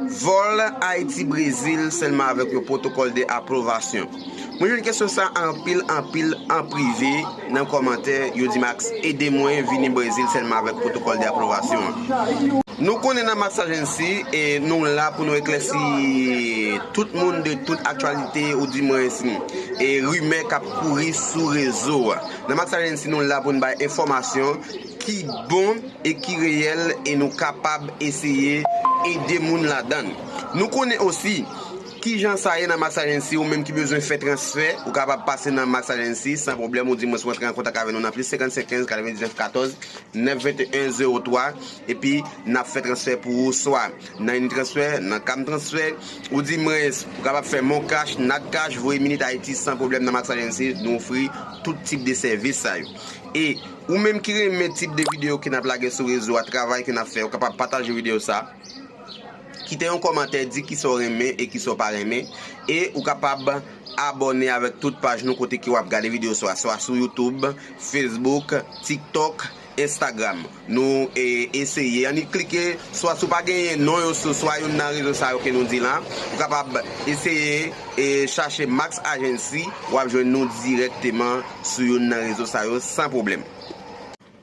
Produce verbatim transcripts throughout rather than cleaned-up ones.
Vòl Ayiti Brezil sèlman avèk yon pwotokòl de apwobasyon. Mwen jwenn kesyon sa anpil, anpil, an prive, nan kòmantè, yo di, Max, ede mwen vini Brezil sèlman avèk pwotokòl de apwobasyon an. Nou konnen nan Max Agency, e nou la pou nou eklèsi tout moun de tout aktyalite, ou di mwens, e rimè k ap kouri sou rezo a. Nan Max Agency, nou la pou n bay enfòmasyon ki bon e ki reyèl, e nou kapab eseye ede moun ladan l. Nou konnen osi kijan sa ye nan Max Agency, ou menm ki bezwen fè transfè, ou kapab pase nan Max Agency san pwoblèm, ou di mwens ou antre an kontak avè nou nan plis senkannsenk kenz katrevendiznèf katòz nèf venteyen zewo twa, epi n ap fè transfè pou ou, swa nan Unitransfer, nan Cam Transfer, ou di mwens ou kapab fè Mon Cash, Nat Cash, voye Minit Ayiti san pwoblèm nan Max Agency, nou ofri tout tip de sèvis sa yo. E ou menm ki renmen tip de videyo ke n ap lage sou rezo a, travay ke n ap fè, ou kapab pataje videyo sa, kite yon kòmantè, di kisa w renmen e kisa w pa renmen, e ou kapab abòne avèk tout paj nou kote ke w ap gade videyo sa, swa sou YouTube, Facebook, TikTok, Instagram. Nou e, eseye, annik klike, swa si w pa genyen non yo sou swa youn nan rezo sa yo ke nou di la, ou kapab eseye e chache Max Agency, w ap jwenn nou dirèkteman sou youn nan rezo sa yo san pwoblèm.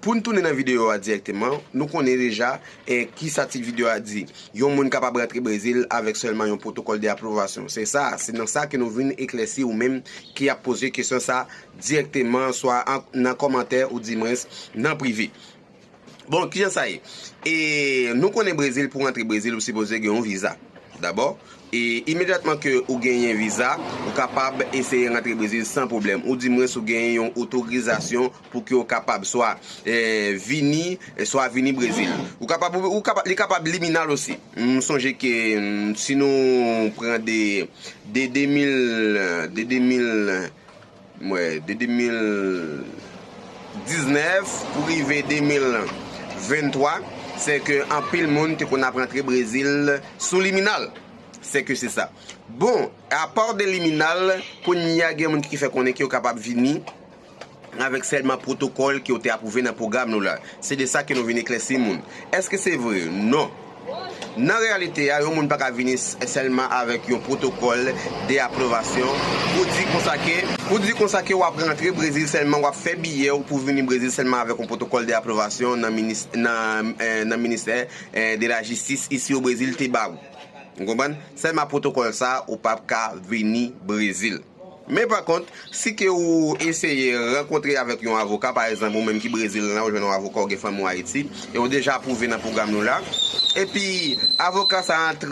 Pou n tounen nan videyo a dirèkteman, nou konnen deja, e, kisa tit videyo a di. Yon moun kapab rantre Brezil avèk sèlman yon pwotokòl de apwobasyon. Se sa, se nan sa ke nou vin eklèsi ou menm ki ap poze kesyon sa dirèkteman, swa an, nan kòmantè ou di mwens nan prive. Bon, kijan sa ye? E nou konnen Brezil, pou rantre Brezil, ou sipoze gen yon viza. Dabò, e imedyatman ke ou genyen viza, ou kapab eseye rantre Brezil san pwoblèm. Ou di mwens ou genyen yon otorizasyon pou ke ou kapab swa, e, vini, e, swa vini Brezil. Ou kapab, ou kapab, li kapab liminal osi. M sonje ke, mm, si nou pran de, de de mil, de de mil, m wè, de de mil diznèf pou rive de mil venntwa, se ke anpil moun te konn ap rantre Brezil sou liminal. Se ke se sa. Bon, apa de liminal, kounye a gen moun ki fè konnen ke yo kapab vini avèk sèlman pwotokòl ke yo te apwouve nan pwogram nou la. Se de sa ke nou vin eklèsi moun. Èske se vre? Non. Nan reyalite a, yon moun pa ka vini s-, sèlman avèk yon pwotokòl de apwobasyon pou di konsa ke, pou di konsa ke w ap rantre Brezil sèlman, w ap fè biyè w pou vini Brezil sèlman avèk yon pwotokòl de apwobasyon nan minis-, nan, eh, nan ministè, eh, de la jistis isi o Brezil te ba w. Ou konprann? Sèlman pwotokòl sa, ou p ap ka vini Brezil. Men pa kont, si ke ou eseye rankontre avèk yon avoka, pa egzanp, ou menm ki Brezil la, ou jwenn yon avoka, ou gen fanmi w Ayiti, e ou deja apwouve nan pwogram nou la, epi avoka sa antre